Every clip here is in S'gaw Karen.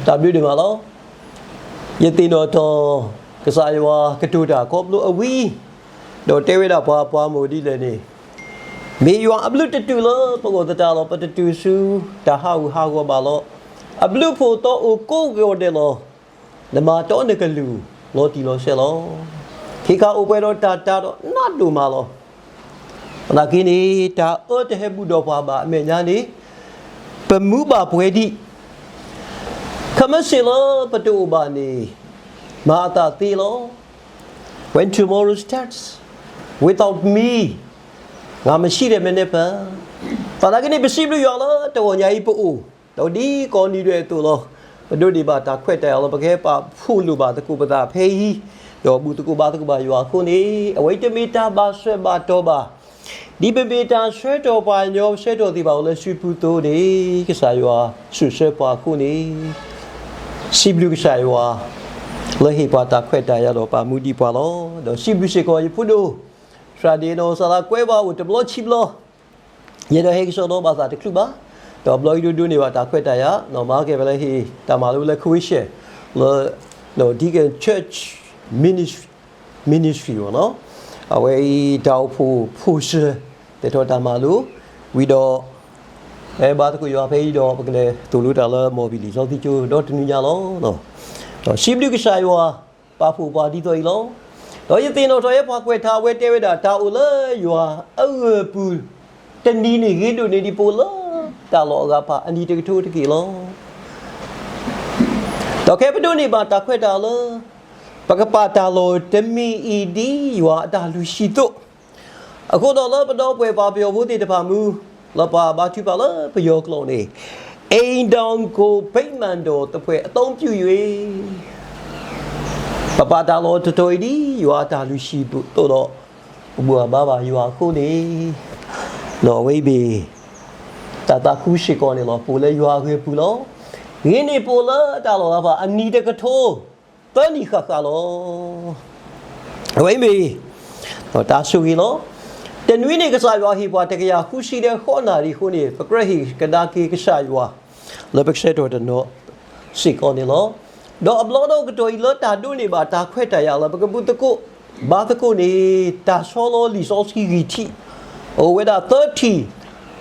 တၢ်ဘျုးဒိၣ်မးလီၤ. ယသ့ၣ်နီၣ်ထီၣ် ကစၢ်ယွၤကတိၤတၢ်ခီဖျိအဝံၤ, ဒီးတဲဝဲဒၣ်ပှၤ ပှၤမ့ၢ်ဒ်လဲၣ်န့ၣ်, မ့ၢ်ယွၤအဘျုးတတုၤလၢပဂီၢ်သတးလီၤ. ပတတုၤဆူတၢ်ဟးဂူာ်ဟးဂီၤဘၣ်လီၤ. အဘျုးအဖှိၣ်သီအိၣ်ကိးဂီၤဒဲးလီၤ. နမၤတီနကလုၢ် လီၤတံၢ်လီၤဆဲးလီၤ. ခ့ခါအိၣ်ပှဲၤဒီးတၢ်တၤဒီးနးဒိၣ်မးလီၤ. သနာ်က့န့ၣ် တၢ်အၢတဟဲဘူးဒီးပှၤဘၣ်အမဲာ်ညါန့ၣ်, ပမူဘၣ်ပှဲၤဒံး, ခဲမုၢ်ဆ့ၣ်လၢပတအိၣ်ဘၣ်န့ၣ်, မၤအသးသ့လီၤ. When tomorrow starts without me, ငါမရှိတဲ့မနက်ပဲ. သနာ်က့န့ၣ် ပစံးဘျုးယွၤလၢတဂီၤညါအံၤပအိၣ်, ဒီးဒ်ကိးနံၤဒဲးအသိးလီၤ. ပဒိးန့ၢ်ဘၣ်တၢ်ခွဲးတၢ်ယာ်လၢပကဟဲပာ်ဖှိၣ်လိာ်ဘၣ်သကိးပသးဖဲအံၤ, ဒီးဘူၣ်သကိးဘါသကိးဘၣ်ယွၤအဃိန့ၣ်, အဝဲအံၤတမ့ၢ်တၢ်ဘၣ်ဆှၢဘၣ်တီၢ်ဘၣ်. ဒ်ပမ့ၢ်တၢ်ဆှၢတီၢ်ပှၤကညီ ဆှၢတီၢ်သ့ၣ်တဖၣ်အသိးလၢစုပူၤအသိးန့ၣ်, ကစၢ်ယွၤဆိၣ်ဆှၢပှၤအဃိန့ၣ်, စံးဘျုးကစၢ်ယွၤ လၢဟ့ၣ်ပှၤတၢ်ခွဲးတၢ်ယာ်ဒီးပာ်မူဒံးပှၤလီၤ. ဒီးစံးဘျုးစ့ၢ်ကီးယဖိဒိၣ် သရၣ်ဒ့နီၢ်စၢ်လၢကွဲးပှၤအိၣ်တဘျီခံဘျီ, ယဲဒၣ်ဟဲကစီဒီဘၣ်သးတချုးဘၣ်, ဒီးဘျီအံၤဒိဒိးန့ၢ်ဘၣ်တၢ်ခွဲးတၢ်ယာ်, မၤကဲၤဖဲလၢဟ့ၣ်တၢ်မၤလိလၢ Croatia လၢ Deacon Church Ministry, Ministry အဝဲအံၤတၢ်အိၣ်ဖှိၣ်ဖိစၢၤ သဲးထီၣ်တၢ်မၤလိ, ဝံၤဒီး ဟဲဘါသကိးယွၤဖဲအံၤဒီး ပကလဲၤသိၣ်လိတၢ်လၢမီၢ်ဘံၣ်လံာ်စီဆှံကၠိဒီတနွံညါလီၤ. ဒီးစံးဘျုးကစၢ်ယွၤ ပာ်ဖှိၣ်ပှၤဒ်သိးအံၤလီၤ. ဒီးယသ့ၣ်နီၣ်ထီၣ်ယဲပှၤကွဲးထါအဝဲတဲဝဲဒၣ် တၢ်အိၣ်လၢယွၤအဂၢၢ်ပူၤ တနံၤန့ၣ်ဂ့ၤဒိၣ်န့ၢ်ဒံးပအိၣ်လၢတၢ်လီၢ်အဂၤဖးအနံၤတကထိတက့ၢ်လီၤ. ဒီးခဲပဒိးန့ၢ်ဘၣ်တၢ်ခွဲးတၢ်ယာ်လၢ ပကပာ်တၢ်လီၢ်တမံၤအံၤဒ်ယွၤအတၢ်လုၢ်ဟံၣ်အသိး, အဃိဒီးလၢပဒီပုၢ်ဝဲၢ်ပှၤပယီၤဖိသ့ၣ်တဖၣ်မူ, လၢပှၤဘါထုကဖၣ်လၢပယီၤကျိာ်န့ၣ်, အိမ်ထောင်ကို ဗိမာန်တော်သဖွယ်အသုံးပြု၍ ပပာ်တၢ်လီၢ်တတီၤအံၤဒ်ယွၤအတၢ်လုၢ်ဟံၣ်အသိးဒီး ပဘူၣ်ဘၣ်ဘါဘၣ်ယွၤအဃိန့ၣ်, ဒီးအဝဲအံၤမ့ၢ် တၢ်သးခုစ့ၢ်ကီးန့ၣ်လီၤ. ပအိၣ်လၢယွၤအဂၢၢ်ပူၤလီၤ. ဂ့ၤန့ၢ်ပအိၣ်လၢတၢ်လီၢ်ဂၤဖးအနံၤတကထိ သၢနံၣ်ဃၣ်ဃၣ်လီၤ. အဝဲအံၤမ့ၢ် တၢ်ဆိၣ်ဂ့ၤလီၤ. တနွံန့ၣ် ကစၢ်ယွၤဟ့ၣ်ပှၤတကယၤဃုဆံဒီးဃိးနၣ်ရံၣ်အဃိန့ၣ်, ပကြၢးဟ့ၣ်ကဒါက့ၤကစၢ်ယွၤ လၢပကဆၢထၢၣ်တနီၤစ့ၢ်ကီးန့ၣ်လီၤ. ဒီးအဘျီဒီးကတီၢ်အံၤလၢတၢ်ဒိးန့ၢ်ဘၣ်တၢ်ခွဲးတၢ်ယာ်လၢပကဘူၣ်သကိး ဘါသကိးန့ၣ်, တၢ်ဆီလီၤလံာ်စီဆှံဂံၢ်ထံး အိၣ်ဝဲဒၣ်သၢထံၣ်, ဒီး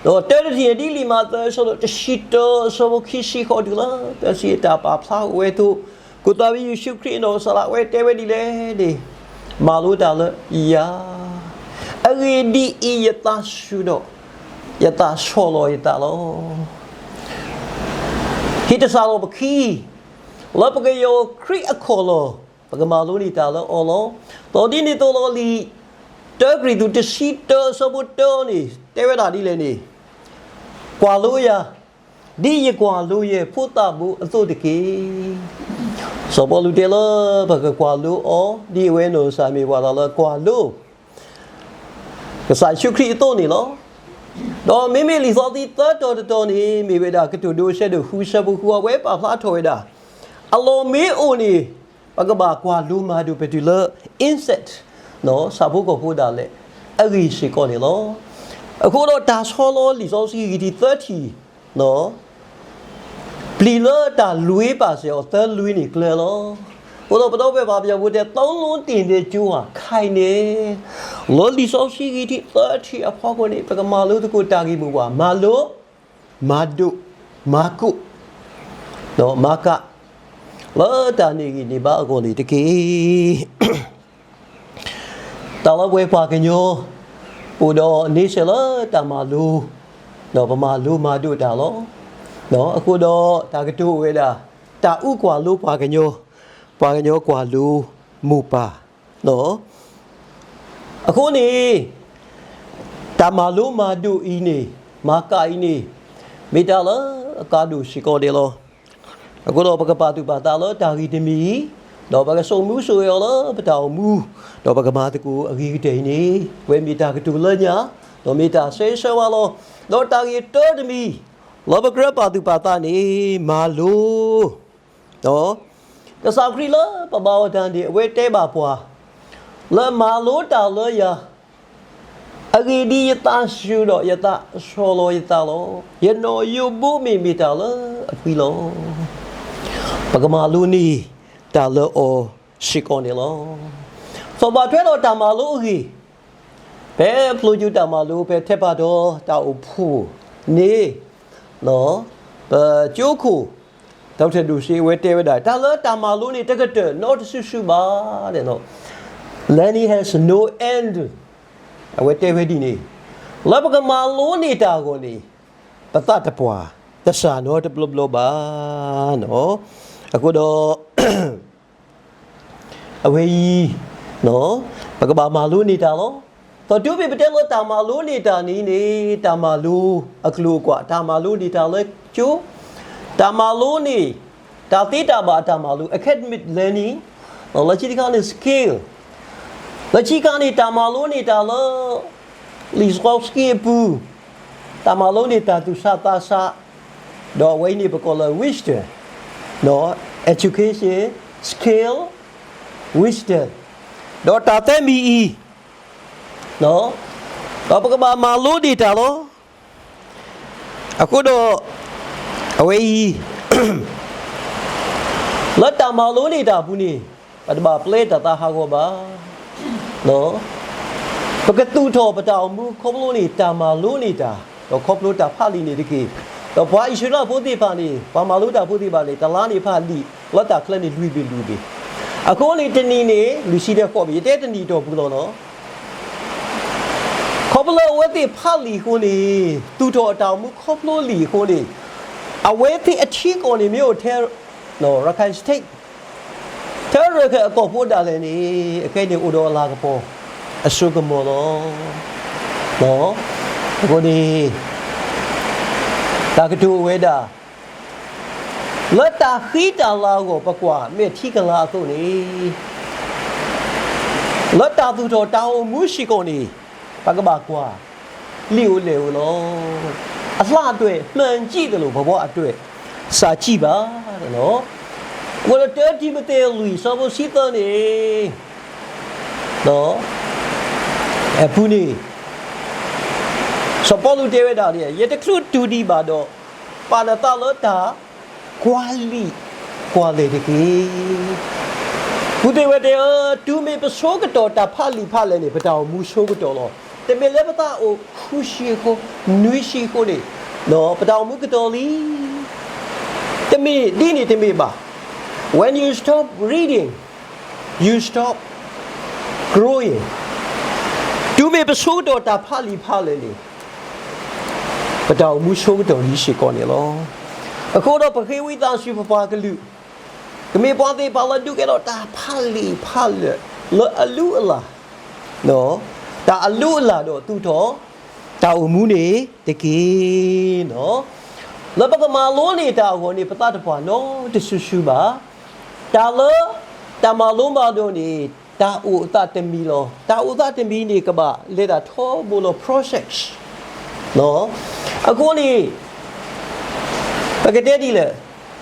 တၢတထံၣ်န့ၣ် ဒ်လံာ်မးသဲအဆၢဒိၣ်တဆံတၢအဆၢဖိခံဆံဃီတုၤလၢ သၢဆံအတၢ်ပာ်ဖျါအိၣ်ဝဲအသိး, ခိၣ်သးဝံယ့ၣ်ၡူးခရံာ်အနီၢ်ကစၢ်ဒၣ်ဝဲတဲဝဲဒ်လဲၣ်န့ၣ်, မၤလိတၢ်လၢယၤ, အဂ့ၢ်ဒ်အံၤ, ယသးစူၤဒီး ယသးဆီၣ်လီၤယသးလီၤ. ဟ့ၣ်တၢ်စးထီၣ်ပခံ လၢပကယီၤခရံာ်အခီၣ်လီၢ်, ပကမၤလိန့ၢ်တၢ်လၢအီၤလီၤ. ဒီးဒ်န့ၣ်အသိးလီၤ, လံာ်တၢကရံၣ်သူးတဆံတၢအဆၢဖိတၢန့ၣ် တဲဝဲဒၣ်ဒ်လဲၣ်န့ၣ်, ကွၢ်လိယၤ, ဒ်ယကွၢ်လိယဲၢ်ဖိသၣ်ဘိအသိးတက့ၢ်. စီၤပီလူးတဲလၢပကကွၢ်လိအီၤ ဒ်အဝဲနီၢ်ကစၢ်မ့ၢ်ပှၤတဂၤလၢကွၢ်လိ ကစၢ်ယ့ၣ်ၡူးခရံာ်အသိးန့ၣ်လီၤ. ဒီးမ့မ့ၢ်လံာ်စီဆှံသၢတီၤတတီၤန့ၣ် မ့ၢ်ဝဲဒၣ်ကတိၤဒိအဆၢဒိၣ်ဃုအဆၢဖိဃု အဝဲပာ်ဖျါထီၣ်ဝဲဒၣ်, အလီၢ်မ့ၢ်အိၣ်န့ၣ် ပကဘၣ်ကွၢ်လိမၤဒိၣ်ပတုၤလၢ insect ဆၣ်ဖိကီၢ်ဖိဒၣ်လဲာ် အဂ့ၢ်စ့ၢ်ကီးန့ၣ်လီၤ. အဃိဒီးတၢ်ဆီလီၤလံာ်စီဆှံဂံၢ်ထံးသၢထံၣ် ပျံၤလၢတၢ်လွံၢ်ပာ်စၢၤအီၤသၢလွံၢ်န့ၣ်ကျၢၤလီၤ. အဃိဒီးပဒီပုၢ်ဝဲၢ်ပှၤပယီၤဖိတဲ သုံးလုံးတင်တဲ့ကျိုးဟာ ခိုင်တယ်, လၢလံာ်စီဆှံဂံၢ်ထံးသၢထံၣ်အဖီခိၣ်န့ၣ် ပကမၤလိသကိးတၢ်ဂ့ၢ်မိၢ်ပှၢ် မၤလိ, မၤဒိၣ်, မၤကိး, ဒီးမၤကး, လၢတၢ်န့ၢ်ဂံၢ်န့ၢ်ဘါအဂီၢ်န့ၣ်တက့ၢ်. တၢ်လၢပဝဲပှၤကညီ အိၣ်ဒီးန့ဆၢၣ်လၢတၢ်မၤလိ, ဒီးပမၤလိမၤဒိၣ်တၢ်လီၤ. အဃိဒီးတၢ်ကတိၤအိၣ်ဝဲဒၣ်, တၢ်အူကွၢ်လိပှၤကညီ, ပှၤကညီကွၢ်လိမိၢ်ပၢ်. အဃိန့ၣ် တၢ်မၤလိမၤဒိၣ်အံၤန့ၣ်, မၤကးအံၤန့ၣ်, မ့ၢ်တၢ်လၢအကါဒိၣ်စ့ၢ်ကီးဒဲးလီၤ. အဃိဒီးပကပာ်သူၣ်ပာ်သးလၢတၢ်ဂ့ၢ်တမံၤအံၤ, ဒီးပကစိာ်မူစိာ်ဂဲၤအီၤလၢပတၢ်အိၣ်မူ, ဒီးပကမၤသကိးအဂ့ၤကတၢၢ်အံၤန့ၣ်, အဝဲမ့ၢ်တၢ်ကတိၤလၢညါ, ဒီးမ့ၢ်တၢ်ဆၢဂ့ၤဆၢဝါလီၤ. ဒီးတၢ်ဂ့ၢ်တၢတမံၤ လၢပကြၢးပာ်သူၣ်ပာ်သးန့ၣ် မၤလိ ကစၢ်ခရံာ်လၢပဘါအီၤတၢ်န့ၣ် အဝဲတဲဘၣ်ပှၤ, လၢမၤလိတၢ်လၢယၤ, အဂ့ၢ်ဒ်အံၤ, ယသးစူၤဒီးယသးဆီၣ်လီၤယသးလီၤ. ယနီၣ်ယိးဘိမ့ၢ်မ့ၢ်တၢ်လၢအပှဲၤလီၤ. ပကမၤလိန့ၢ်တၢ်လၢအီၤစ့ၢ်ကီးန့ၣ်လီၤ. စီၤဘၣ်ထွဲဒီးတၢ်မၤလိအဂ့ၢ်, ဖဲဖျိကၠိတၢ်မၤလိ ဖဲထဲပာ်ဒီးတၢ်အိၣ်ဖှိၣ်န့ၣ် ပကၠိခိၣ် ဒီကထၢၣ်ဒိၣ်စ့ အဝဲတဲဝဲဒၣ် တၢ်လၢတၢ်မၤလိန့ၣ် တကတၢၢ်နီတစုစုဘၣ်န့ၣ်လီၤ. Learning has no end. အဝဲတဲဝဲဒ်န့ၣ်, လၢပကမၤလိန့ၢ်တၢ်အဂီၢ်န့ၣ် ပသးတပှၢ်တစှၤနီတဘျီဘျီဘၣ်. အဃိဒီး အဝဲအံၤ ပကဘၣ်မၤလိန့ၢ်တၢ်လီၤ. ဒီးတုၤမ့ၢ်ပတဲလၢတၢ်မၤလိန့ၢ်တၢ်န့ၣ်န့ၣ် တၢ်မၤလိအကျိၤအကွာ်, တၢ်မၤလိန့ၢ်တၢ်လၢကၠိ, တၢ်မၤလိန့ၢ် တၢ်သ့တၢ်ဘၣ်အတၢ်မၤလိ academic learning, လၢခံတခါန့ၣ် skill, လၢခံတခါန့ၣ် တၢ်မၤလိန့ၢ်တၢ်လၢ လံာ်စီဆှံအပူၤ, တၢ်မၤလိန့ၢ်တၢ်သူၣ်ဆးသးဆး, ဒီးအဝဲအံၤန့ၣ်ပကိးလၢ wisdom, education, skill, wisdom, ဒီးတၢ်သၢမံၤအံၤ ဒီးပကဘၣ်မၤလိန့ၢ်တၢ်လီၤ. အဃိဒီး အဝဲအံၤ လၢတၢ်မၤလိန့ၢ်တၢ်အပူၤန့ၣ် ပတဘၣ်ပျဲတၢ်သးဟးဂီၤဘၣ်. ပကသူၣ်ထီၣ်ပတၢ်အိၣ်မူခီဖျိန့ၣ် တၢ်မၤလိန့ၢ်တၢ်, ဒီးခီဖျိတၢ်ဖးလံာ်န့ၣ်တက့ၢ်. ဒီးပှၤအံၣ်စရ့လးဖိသ့ၣ်တဖၣ်န့ၣ် ပှၤမၤလိတၢ်ဖိသ့ၣ်တဖၣ်န့ၣ် တလါန့ၣ်ဖးလံာ် လၢတၢ်ချၢန့ၣ် လွံၢ်ဘ့ၣ်လွံၢ်ဘ့ၣ်, အဃိန့ၣ်တနံၤန့ၣ် လွံၢ်ဆံဒီးဃိးဘ့ၣ်, ယတဲတနံၤတီၢ်ပူၤလီၤနီၤ. ခီဖျိအဝဲသ့ၣ်ဖးလံာ်အဃိန့ၣ် သူၣ်ထီၣ်အတၢ်အိၣ်မူခီဖျိလံာ်အဃိန့ၣ် အဝဲသ့ၣ်အထံကီၢ်န့ၣ် မ့ၢ်အိၣ်ထဲ ရခၢၣ် state ထဲရခၢၣ်အကီၢ်ဖိဒၣ်လဲာ်န့ၣ် အခဲအံၤန့ၣ်အိၣ်ဒီးအလၤကပီၤအစိကမီၤလီၤ. အဃိန့ၣ် တၢ်ကတိၤဝဲဒၣ် လၢတၢ်ဃံတၢ်လၤအဂီၢ် ပကွၢ်မဲာ်ထံကလၤအသိးန့ၣ် လၢတၢ်သူၣ်ထီၣ်တၢ်အိၣ်မူစ့ၢ်ကီးန့ၣ် ပကဘၣ်ကွၢ် လံာ်အိၣ်လဲၢ်အိၣ်လီၤ. အလှၣ်အတွဲၣ် မှန်ကြည့်သလို ပဘီအတွဲၣ် စာကြည့်ပါ အဃိဒီး တၢတံၤမသ့းလွံၢ် ဆၢဖိဆံသၢန့ၣ် အပူၤန့ၣ် စီၤပီလူးတဲဝဲဒၣ် ယတချုးတူၢ်ဒံးဘၣ်ဒီး ပာ်နသးလၢတၢ် ကွၢ်လံာ်ကွၢ်လဲၢ်တက့ၢ်. ပုၢ်သ့ၣ်ဝဲၢ်သ့ၣ်ဧၢ, တုၤမ့ၢ်ပဆိကတီၢ်တၢ်ဖးလံာ်ဖးလဲၢ်န့ၣ် ပတၢ်အိၣ်မူဆိကတီၢ်လီၤ. တမ့ၢ်လၢပသးအိၣ်ဃုဆံအဃိ, နွံဆံအဃိန့ၣ် ပတၢ်အိၣ်မူကတီၤလံ. တမ့ၢ်ဒ်န့ၣ်တမ့ၢ်ဘၣ်. When you stop reading, you stop growing. တုၤမ့ၢ်ပဆိကတီၢ်တၢ်ဖးလံာ်ဖးလဲၢ်န့ၣ် ပတၢ်အိၣ်မူဆိကတီၢ်လံစ့ၢ်ကီးန့ၣ်လီၤ. အဃိဒီးပဃ့ဝံသးစူၤ ပပှၤကလုာ် ကမ့ၢ်ပှၤသ့ၣ်တဖၣ်လၢဒုးကဲထီၣ်တၢ်ဖးလံာ်ဖးလဲၢ်လၢအလုၢ်အလၢ်, တၢ်အလုၢ်အလၢ်ဒီးသူၣ်ထီၣ် တၢ်အိၣ်မူန့ၣ်တက့ၢ်. လၢပကမၤလိန့ၢ်တၢ်အဂီၢ်န့ၣ် ပသးတပှၢ်နီတစုစုဘၣ်. တၢ်လၢ တၢ်မၤလိမၤဒိးန့ၣ် တၢ်အိၣ်အသးတမံၤလီၤ. တၢ်အိၣ်သးတမံၤန့ၣ် ကဘၣ်လဲၤတၢ်ထီဘိလီၤ process အဃိန့ၣ် ပကတဲဒ်လဲၣ်,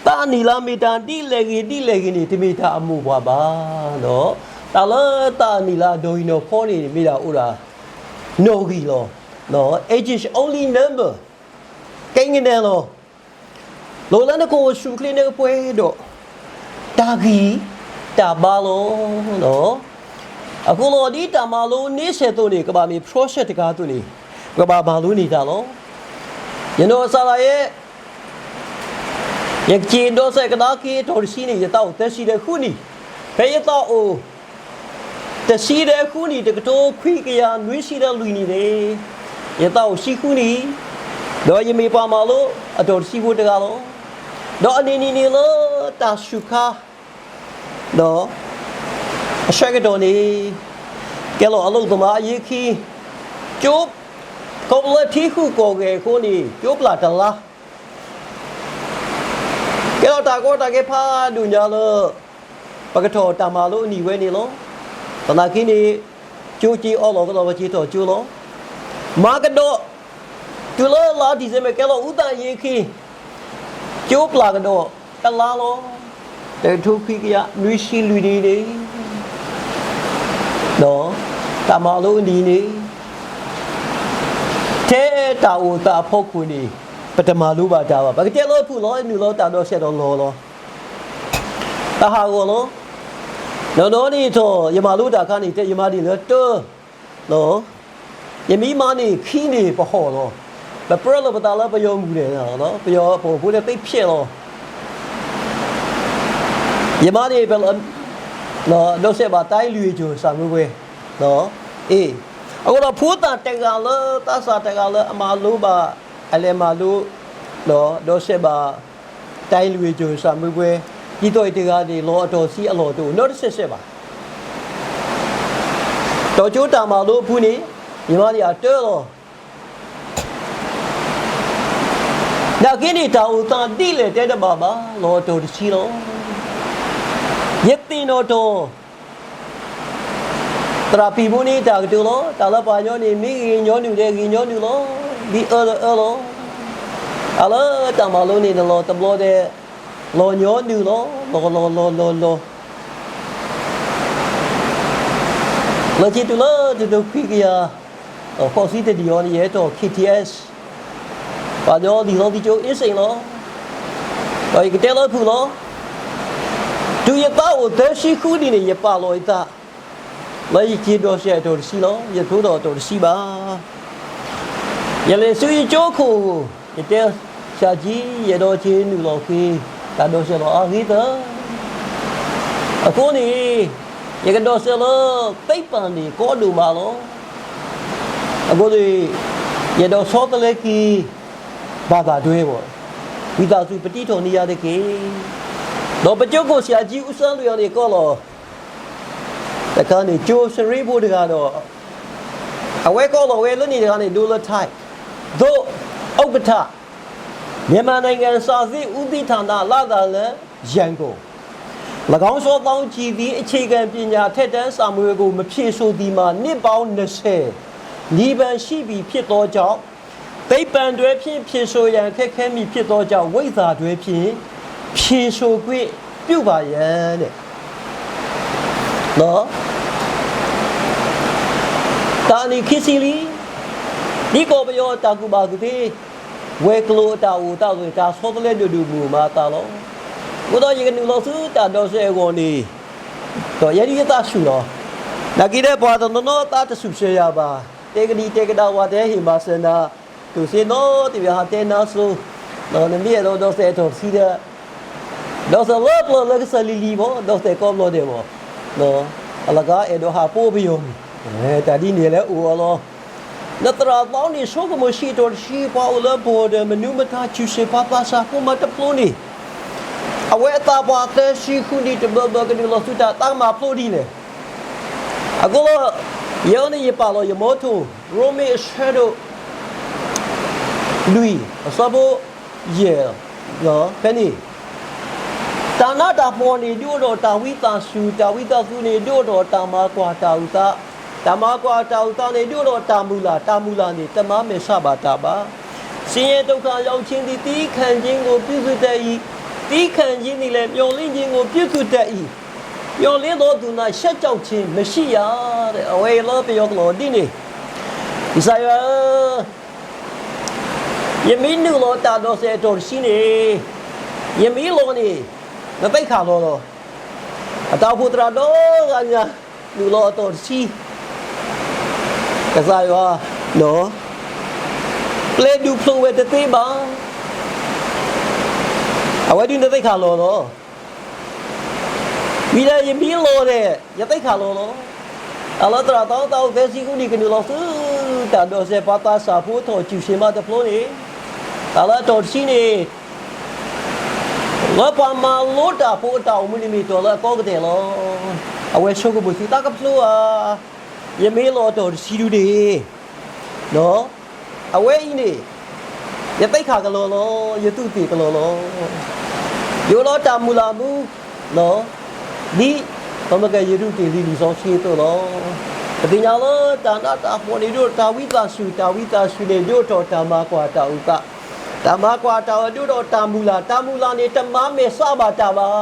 သးနံၣ်လါမ့ၢ်တၢ်ဒ်လဲၣ်ဂ့ၤဒ်လဲၣ်ဂ့ၤန့ၣ် တမ့ၢ်တၢ်အမိၢ်ပှၢ်ဘၣ်. တၢ်လၢသးနံၣ်လါဒီးအံၤနီၢ်ဖီန့ၣ် မ့ၢ်ဒၣ်အိၣ်ဒၣ်နီၣ်ဂံၢ်လီၤ. Age is only number. ကဲကနၣ်လီၤ. လိၣ်လၢနကအိၣ်ဆူၣ်ချ့နကပှဲၤဒီး တၢ်ဂံၢ်တၢ်ဘါလီၤ. အဃိလီၤ ဒ်တၢ်မၤလိန့ဆဲးသိးန့ၣ် ကဘၣ်မ့ၢ် process တဂၤအသိးန့ၣ် ပကဘၣ်မၤလိန့ၢ်တၢ်လီၤ. ယနီၢ်ကစၢ်ဒၣ်ယဲ ယက့ၤဒိးစဲးကဒါက့ၤအတီၢ်တဆံန့ၣ် ယသးအိၣ်သၢဆံဒီးဃုနံၣ်, ဖဲယသးအိၣ် တဆံဒီးဃုနံၣ် တကထိခွံကယၤနွံဆံဒီးလွံၢ်နံၣ်န့ၣ် ယသးအိၣ်ဆံဃုနံၣ်, ဒီးယမ့ၢ်ပှၤမၤလိအတီၢ်တဆံဖိတဂၤလီၤ. ဒီးအနံၤနံၤန့ၣ်လၢတၢ်စူၤခါ ဒီး အဆၢကတီၢ်န့ၣ် ကဲလီၤအလုပ်သမားအရေးခံ, ကၠိ ခီဖျိလၢထံဃုာ်ကီၢ်ဂဲၤအဃိန့ၣ် ကၠိပျၢ်တလါ ကဲထီၣ်တၢ်ကီတၢ်ခဲဖးဒိၣ်ညါလၢ ပကထီၣ်တၢ်မၤလိအနံၣ်ဝဲန့ၣ်လီၤ. သနာ်က့န့ၣ် ကၠိက့ၤအီလီၤကဒီး ပက့ၤထီၣ်ကၠိလီၤ. မၤကဒီး တုၤလၢလါ December ကဲလီၤ ဦးသန့်အရေးအခင်း ကၠိပျၢ်ကဒီးတလါလီၤ. တကထိခွံကယၤနွံဆံလွံၢ်နံၣ်န့ၣ် ဒီးတၢ်မၤလိအနံၣ်န့ၣ် ထဲတၢ်အိၣ်သးအဖီခိၣ်န့ၣ် ပတမၤလိဘၣ်တၢ်ဘၣ်. ပကတဲလၢဖုၣ်လီၤနုာ်လီၤတၢ်ဒီးဆဲးဒီးလီၤလီၤ. အဟးဂီၤလီၤ. နီၢ်နီၢ်န့ၣ်ထီၣ် ယမၤလိတၢ်အခါန့ၣ် တဲယမၤဒ်လၢတၢ်လီၤ. ယမ့ၢ်မၤန့ၢ်ခံန့ၣ်ပဟီၣ်လီၤ. ပပြၢလိာ်ပသးလၢပယီၤမုၢ်န့ၣ် ပယီၤပှၤဖိလၢသ့ဖျဲးလီၤ. ယမၤန့ၣ် ပ ဒိးစဲးဘၣ်တၢ်လွံၢ်ကၠိၢ်စၢ်မုၢ်ပှဲၤ, အ့ၣ်, အဃိဒီးဖိသၣ်တဂၤလၢ သးစၢ်တဂၤလၢအမၤလိဘၣ်, အလဲၤမၤလိ, ဒိးစဲးဘၣ် တၢ်လွံၢ်ကၠိၢ်စၢ်မုၢ်ပှဲၤ, ဒ်သိးအံၤတဂၤန့ၣ် လီၤအတီၢ်ဆံးအလီၢ်တအိၣ်နီတစဲးစဲးဘၣ်. တီၤကၠိတၢ်မၤလိအပူၤန့ၣ် ယမၤန့ၢ်အတၢ်လီၤ. နာ်က့န့ၣ် တၢ်အိၣ်သးဒ်လဲၣ်တဲတဘၣ်ဘၣ်, လီၤအတီၢ်တဆံးလီၤ. ယသ့ၣ်နီၣ်ထီၣ် သရၣ်ပံာ်ဖိန့ၣ်တၢ်ကတိၤလီၤ. တၢ်လၢပှၤကညီန့ၣ် မ့ၢ်ဂ့ၤညီနုၢ်ဒီးဂ့ၤညီနုၢ်လီၤ. မ့ၢ်အၢလၢအၢလီၤ. အလၢတၢ်မၤလိန့ၣ် နလီၤတဘျီဒီး လီၤညီနုၢ်လီၤ. လီၤလီၤလီၤလီၤလီၤ လၢခံတုၤလၢတဒိခွံကယၤ ဃိးဆံတနံၣ်အံၤန့ၣ် ယဟဲထီၣ် ခ့ထံၣ်အဲး ပှၤကညီလံာ်စီဆှံကၠိအ့စ့ၣ်လီၤ. ဒီးယကတဲလၢဖုၣ်လီၤ. တုၤယသးအိၣ်သၢဆံဃုနံၣ်န့ၣ် ယပာ်လီၤယသး လၢယက့ၤဒိးစဲးအတီၢ်တဆံလီၤ. ယတဒိးအတီၢ်တဆံဘၣ်. ယလဲၤဆူယကၠိခိၣ်, ယတဲဆၢကံ, ယအဲၣ်ဒိးက့ၤနုာ်လီၤက့ၤ တၢ်ဒိးစဲးလီၤအဂ့ၤသၢ. အဃိန့ၣ် ယကဒိးစဲးလၢ သိပ္ပံန့ၣ်ကီဒိၣ်မးလီၤ. အဃိန့ၣ် ယအဲၣ်ဒိးဆီတလဲက့ၤ ဘၣ်သးဒွဲဘၣ်. ဝံသးစူၤပတံထီၣ်န့ၢ်ယၤတက့ၢ်. ဒီးပကၠိခိၣ်ဆရာကြီး ဦးဆန်းလွင် န့ၣ်ကီလီၤ. တခါန့ၣ် ကၠိစရ့ဖိတဂၤဒီး အဝဲကီလီၤဝဲလၢန့ၣ်တခါန့ၣ် ဒိလၢ ไทย ဒိ ဥက္ကဋ္ဌ မြန်မာနိုင်ငံစာသင်ဦးစီးဌာန လဒ်လဲၣ် ရန်ကုန် ၎င်း စောသောင်းကြည်သည် အခြေခံပညာအထက်တန်းစာမေးပွဲကို မဖြေဆိုသည်မှာ နှစ်ပေါင်းနှစ်ဆယ်နီးပါးရှိပြီဖြစ်သောကြောင့် သိပ္ပံတွဲဖြင့် ဖြေဆိုရန် ခက်ခဲမည်ဖြစ်သောကြောင့် ဝိဇ္ဇာတွဲဖြင့် ဖြေဆိုခွင့်ပြုပါရန် တၢ်န့ၣ်ခံဆံလံ, ဒ်ကီၢ်ပယီၤတၢ်ကူၣ်ဘၣ်ကူၣ်သ့, ဝဲၤကျိၤအတၢ်အိၣ်သးအသိးန့ၣ် တၢ်ဆီတလဲဒိၣ်ဒိၣ်မုၢ်မၤအသးလီၤ. အဃိဒီးယကနုာ်လီၤဆူတၢ်ဒိးစဲးအဂီၢ်န့ၣ်, ဒီးယဲဒၣ်ယသးဆူၣ်လီၤ. နာ်က့ဒီးပှၤတနီၤနီၤသးတဆူၣ်ဆၢယၤဘၣ်, တဲကဒံတဲကဒါဝဲတဲဟ့ၣ်မၤစၢၤနၤ, တုၤစ့နီတဘ့ၣ်ဟးတဲနါစိၤ, နမ့ၢ်အဲၣ်ဒိးဒိးစဲးအတီၢ်တဆံဒီး ဒိးစဲးလၢပျၢၤလၢကစၢၢ်လံၤလံၤဘၣ်, ဒိးစဲးကိးဘျီဒဲးဘၣ်, အလကားအဲၣ်ဒိးဟးပိပယီၤမုၢ်, တၢ်ဒ်န့ၣ်လဲၤအိၣ်အီၤလီၤ. နသရၣ်သီန့ၣ် ဆိကမိၣ်ဆံးအတီၢ်တဆံ ပှၤအိၣ်လၢ border မနုၤမတၤ စူၣ်စ့ၢ်ပှၤသးစၢ်ဖိမးတဖျိန့ၣ်, အဝဲအသးပှၢ်သၢဆံဃုနံၣ်တဘျီဘျီကနုာ်လီၤဆူတၢ်သးကမၣ်ဖျိဒ်လဲၣ်. အဃိလီၤ, ယဲန့ၣ်ယပာ်လီၤယမီထိၣ်, ရိမ့ၤအဆၢဒိၣ် လွံၢ်အဆၢဖိယဲၢ်, ဖဲန့ၣ်, တၢ်နးတၢ်ဖှီၣ်န့ၣ် ဒုးအိၣ်ထီၣ်တၢ်ဝံသးစူၤ, တၢ်ဝံသးစူၤန့ၣ် ဒုးအိၣ်ထီၣ်တၢ်မၤကွၢ်တၢ်အုၣ်သး, တၢ်မၤကွၢ်တၢ်အုၣ်သးန့ၣ် ဒုးအိၣ်ထီၣ်တၢ်မုၢ်လၢ်, တၢ်မုၢ်လၢ်န့ၣ် တမၤမဲာ်ဆှးဘၣ်တၢ်ဘၣ်. ဆင်းရဲဒုက္ခရောက်ခြင်းသည် သည်းခံခြင်းကို ပြုစုတတ်၏, သည်းခံခြင်းသည်လည်း မျှော်လင့်ခြင်းကို ပြုစုတတ်၏. မျှော်လင့်သောသူ၌ ရှက်ကြောက်ခြင်းမရှိရ. အဝဲအံၤလၢပယီၤကျိာ်ဒ်န့ၣ်, ကစၢ်ယွၤဧၢ, ယမ့ၢ်နုာ်လီၤတၢ်ဒိးစဲးအတီၢ်တဆံန့ၣ်, ယမ့ၢ်လီၤန့ၣ်, နသ့ၣ်ခၣ်လီၤလီၤ. အတၢ်အိၣ်ဖှိၣ်သရၣ်ဒီဂၤညါ နုာ်လီၤအတီၢ်တဆံ, ကစၢ်ယွၤ, ပျဲဒုးဖျိးဝဲတသ့ဘၣ်. အဝဲဒုးနသ့ၣ်ခၣ်လီၤလီၤ. ဝံၤဒီးယမ့ၢ်လီၤန့ၣ် ယသ့ၣ်ခၣ်လီၤလီၤ. တၢ်လၢသရၣ်သီသးအိၣ်သၢဆံဃုနံၣ်ကနုာ်လီၤဆူ တၢ်ဒိးစဲးပှၤသးစၢ်ဖိထီၣ်စူၣ်ဆ့မးတဖျိန့ၣ်, တၢ်လၢအတီၢ်တဆံန့ၣ် လၢပှၤမၤလိတၢ်ဖိအတၢ်အိၣ်မူန့ၣ်မ့ၢ်တီၢ်လၢအကီကတဲာ်လီၤ. အဝဲဆိကမိၣ်ဆူသးကဖျိဧါ, ယမ့ၢ်လီၤအတီၢ်တဆံဒုန့ၣ် အဝဲအံၤန့ၣ် ယသ့ၣ်ခၣ်ကလီၤလီၤ, ယသူၣ်သ့ၣ်ကလီၤလီၤ. ယအိၣ်ဒီးတၢ်မုၢ်လၢ်မူ, ဒ်ပမ့ၢ်ကဲယရူၢ်တ့ၢ်လံာ်စီဆှံအသိးလီၤ. ပသ့ၣ်ညါလၢတၢ်နးတၢ်ဖှီၣ်န့ၣ် ဒုးအိၣ်ထီၣ်တၢ်ဝံသးစူၤ, တၢ်ဝံသးစူၤန့ၣ် ဒုးအိၣ်ထီၣ်တၢ်မၤကွၢ်တၢ်အုၣ်သး, တၢ်မၤကွၢ်တၢ်အုၣ်သး ဒုးအိၣ်ထီၣ်တၢ်မုၢ်လၢ်, တၢ်မုၢ်လၢ်န့ၣ် တမၤမဲာ်ဆှးဘၣ်တၢ်ဘၣ်.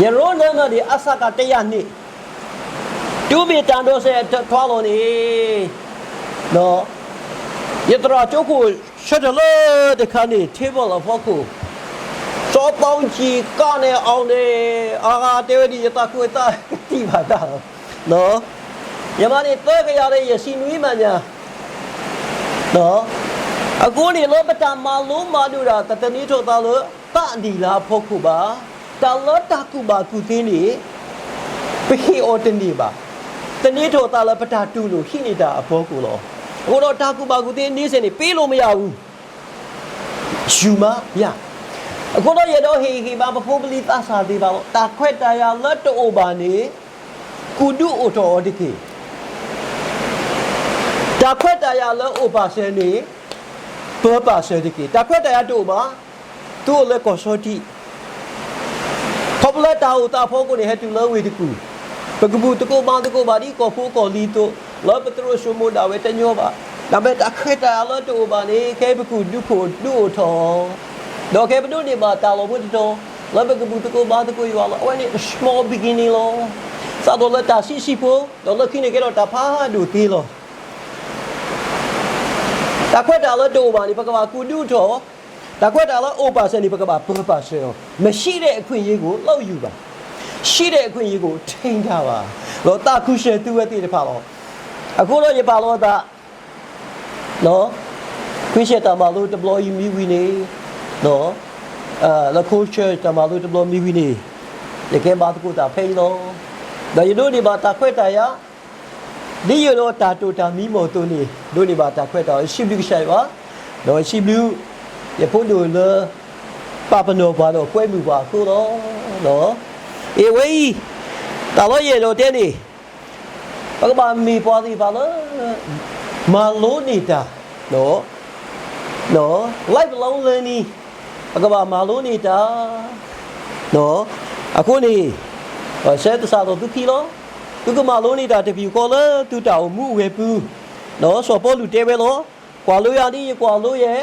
ယရိနၢမၤန့ၣ် အစကတယၤန့ၣ် တုၤမ့ၢ်တၢ်ဒိးစဲးထွဲလီၤန့ၣ်, ယသရၣ်ကၠိခိၣ်ဆၢထၢၣ်လၢတခါန့ၣ် table အဖီခိၣ်, စီၤပီလူးက့ၤကၣ်န့ၣ်အီၤန့ၣ်, အါ, တဲဝဲဒ်ယသးခုသးကတံၢ်ဘၣ်တၢ်လီၤ. ယမၤန့ၣ်သၢကယၤဒီးယဲၢ်ဆံနွံမးညါ. အဃိန့ၣ်လၢပတၢ်မၤလိမၤဒိးတၢ် တသန့ၤထီၣ်သးလၢသးနံၣ်လါအဖီခိၣ်ဘၣ်. တၢ်လၢတၢ်ကူၣ်ဘၣ်ကူၣ်သ့န့ၣ် ပဟ့ၣ်အီၤတန့ၢ်ဘၣ်. သန့ၤထီၣ်သးလၢပတၢ်တူၢ်လိာ်ဟံးန့ၢ်တၢ်အဖီခိၣ်လီၤ. အဃိဒီးတၢ်ကူၣ်ဘၣ်ကူၣ်သ့န့ၣ်စ့ၢ်န့ၣ် ပ့ၤလိာ်မယၤဝူ ယူၤမးယၤ. အဃိဒီးယအဲၣ်ဒိးဟ့ၣ်ဂံၢ်ဘါပဖိပလံၤသးစၢ်သ့ၣ်တဖၣ်လီၤ. တၢ်ခွဲးတၢ်ယာ်လၢတအိၣ်ဘၣ်န့ၣ် ကူၣ်ဒုးအိၣ်ထီၣ်အီၤတက့ၢ်. တၢ်ခွဲးတၢ်ယာ်လၢအိၣ်ပာ်စၢၤန့ၣ် ပၢပာ်စၢၤတက့ၢ်. တၢ်ခွဲးတၢ်ယာ်တအိၣ်ဘၣ်, သုအိၣ်လၢကီၢ်စီထံး ခီဖျိလၢတၢ်အိၣ်သးအဖီခိၣ်န့ၣ် ဟဲတုၤလၢဝ့ၢ်တကူၣ်, ပကဘူၣ်သကိးဘါသကိးဘၣ်ဒ်ကီၢ်ဖိကီၢ်လံၤအသိး, လၢပသရိာ်စိမိၤဒၣ်ဝဲတညီဘၣ်. နမ့ၢ်တၢ်ခွဲးတၢ်ယာ်လၢတအိၣ်ဘၣ်န့ၣ် ခဲအံၤပကူၣ်ဒုးခိၣ်ဒုးအိၣ်ထီၣ်, ဒီးခဲအံၤပဒိးန့ၢ်ဘၣ်တၢ်လီၢ်ဖိတတီၤ လၢပကဘူၣ်သကိးဘါသကိးယွၤလီၤ. အဝဲန့ၣ် small beginning လီၤ. စးထီၣ်လၢတၢ်ဆံးဆံးဖိ, ဒီးလၢခံန့ၣ်ကဲထီၣ်တၢ်ဖးဒိၣ်သ့လီၤ. တၢ်ခွဲးတၢ်ယာ်လၢတအိၣ်ဘၣ်န့ၣ် ပကဘၣ်ကူၣ်ဒုးအိၣ်ထီၣ်, တၢ်ခွဲးတၢ်ယာ်လၢအိၣ်ပာ်စၢၤန့ၣ် ပကဘၣ်ပၢပာ်စၢၤအီၤ. မရှိတဲ့ အခွင့်အရေးကို လုပ်ယူပါ, ရှိတဲ့ အခွင့်အရေးကို ထိန်းထားပါ. ဒီးသးခုစၢၤသုဝဲသ့ၣ်တဖၣ်လီၤ. အဃိဒီးယပာ်လီၤအသး ခရံာ်တၢ်မၤလိတဘျီအံၤမ့ၢ်ဝံၤန့ၣ်, လၢခိဆၢတၢ်မၤလိတဘျီမ့ၢ်ဝံၤန့ၣ်, ယကဲဘါသကိးတၢ်ဖဲအံၤလီၤ. ဒီးယဒိးန့ၢ်ဘၣ်တၢ်ခွဲးတၢ်ယာ် ဒ်ယအိၣ်ဒီးတၢ်တိာ်တၢ်မံမီၢ်အသိးန့ၣ်, ဒိးန့ၢ်ဘၣ်တၢ်ခွဲးတၢ်ယာ် စံးဘျုးကစၢ်ယွၤ, ဒီးစံးဘျုး ယဖိဒိၣ်လၢ ပာ်ပနီၣ်ပှၤဒီးကွဲမုာ်ပှၤအဃိလီၤ. အဝဲအံၤ တၢ်လၢယအဲၣ်ဒိးတဲန့ၣ် ပကဘၣ်မ့ၢ်ပှၤသ့ၣ်တဖၣ်လၢ မၤလိန့ၢ်တၢ် lifelong learning, ပကဘၣ်မၤလိန့ၢ်တၢ်. အဃိန့ၣ် ဆၢသဆၣ်ဒီးသုခံလီၤ. သုကမၤလိန့ၢ်တၢ်တပယူာ်ဃီလၢသုတၢ်အိၣ်မူအဝဲပူၤ, စီၤပီလူးတဲဝဲလီၤ. ကွၢ်လိယၤဒ်ယကွၢ်လိယဲ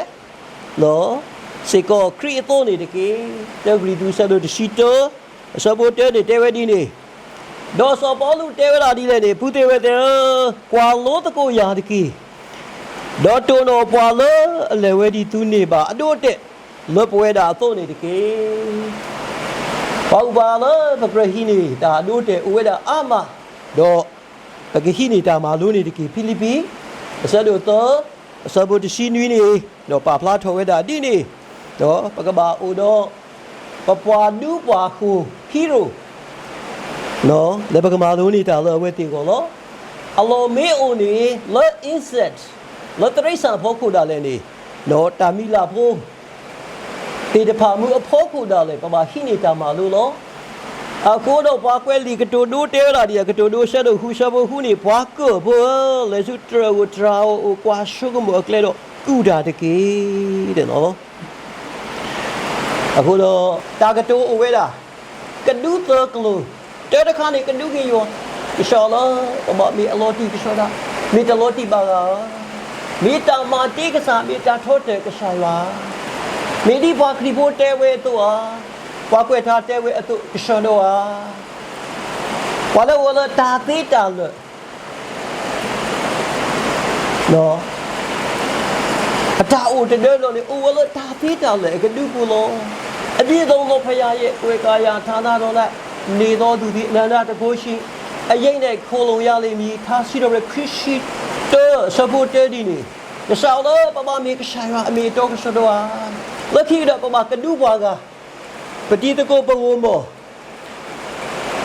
စ့ၢ်ကီးခရံာ်အသိးန့ၣ်တက့ၢ်. တၢကရံၣ်သူး အဆၢဒိၣ်တဆံတၢ အဆၢဖိတၢန့ၣ်တဲဝဲဒ်န့ၣ်, ဒီးစီၤပီလူးတဲဝဲဒၣ်ဒ်လဲၣ်န့ၣ်, ပုၢ်သ့ၣ်ဝဲၢ်သ့ၣ်ဧၢ, ကွၢ်လိသကိးယၤတက့ၢ်. ဒီးတိၢ်နီၣ်ပှၤလၢအလဲၤဝဲဒ်သုန့ၣ်ဘၣ်အဒိအတဲာ် လၢပဝဲဒၣ်အသိးန့ၣ်တက့ၢ်. ပှၤအုၣ်ပှၤလၢပကြၢးဟံးန့ၢ်တၢ်အဒိအတဲာ်အိၣ်ဝဲဒၣ်အါမး, ဒီး ပကဟံးန့ၢ်တၢ်မၤလိန့ၣ်တက့ၢ်. ဖံလံးပံၤ အဆၢဒိၣ်သၢ အဆၢဖိတဆံနွံန့ၣ်, ဒီးပာ်ဖျါထီၣ်ဝဲဒၣ်ဒ်န့ၣ်, ဒီးပကဘၣ်အိၣ်ဒီး ပပှၤဒူပှၤဃိၤ hero လၢပကမၤလိန့ၢ်တၢ်လၢအဝဲသ့ၣ်အဂီၢ်လီၤ. အလီၢ်မ့ၢ်အိၣ်န့ၣ် လၢ insect လၢတရံးစၢ်အဖီခိၣ်ဒၣ်လဲာ်န့ၣ်, ဒီးတၢ်မံၤလၢ်ဖိ သ့ၣ်တဖၣ်မုၢ်အဖီခိၣ်ဒၣ်လဲာ် ပဘၣ်ဟံးန့ၢ်တၢ်မၤလိလီၤ. အဃိဒီးပှၤကွဲးလံာ်ကတိၤဒိတဲဝဲဒၣ်ဒ်အကတိၤဒိ ဆၢဒိၣ်ဃု ဆၢဖိဃုန့ၣ်, ပှၤကၢၣ်ဖိဧၢ, လဲၤဆူတြၢၤဧိၤတြၤဧိၤ အိၣ်ကွၢ်ဆိကမိၣ်အကျဲဒီး ကူၣ်တၢ်တက့ၢ် တဲလီၤ. အဃိဒီး တၢ်ကတိၤအိၣ်ဝဲဒၣ် ကဒုသၢကျိၤ, တၢတခါန့ၣ် ကဒုက့ၤယွၤ, ကစၢ်လၢ ပဘၣ်မ့ၢ်အလီၤတံၢ်ကစီဒီ, မ့ၢ်တလီၤတံၢ်ဘၣ်ဂၤဧါ, မ့ၢ်တၢ်မၤတ့ၢ်ကစၢ်, မ့ၢ်တၢ်ထီတၢၣ်ကစၢ်ယွၤ, မ့ၢ်ဒ်ပှၤခရံာ်ဖိတဲဝဲအသိးဧါ, ပှၤကွဲးထါတဲဝဲအသိးကစီဒီဧါ, ပှၤလၢအအိၣ်လၢတၢ်သ့တၢ်လၢာ် အတၢ်အိၣ်တဒၢဒီးန့ၣ် အိၣ်ဝဲလၢတၢ်သ့တၢ်လၢာ်အကဒုပူၤလီၤ. အဒ်သိးဒီး ဖယၤယဲၢ် ကွဲးကယၤ ဌာနတော်၌ နေသောသူသည် အနန္တတန်ခိုးရှိ အရိပ်၌ ခိုလှုံရလိမ့်မည် ထါစံးထီၣ်ပတြၢၤ ခံဆံတၢ အဆၢဖိတၢဒ်န့ၣ်, ကစၢ်လၢပဘၣ်မ့ၢ်ကစၢ်ယွၤအမ့ၢ်အတီကစီဒီဧါ, လၢခံကဒီးပဘၣ်ကဒုပှၤဂၤ, ပတံၤသကိးပဂိၢ်မီၢ်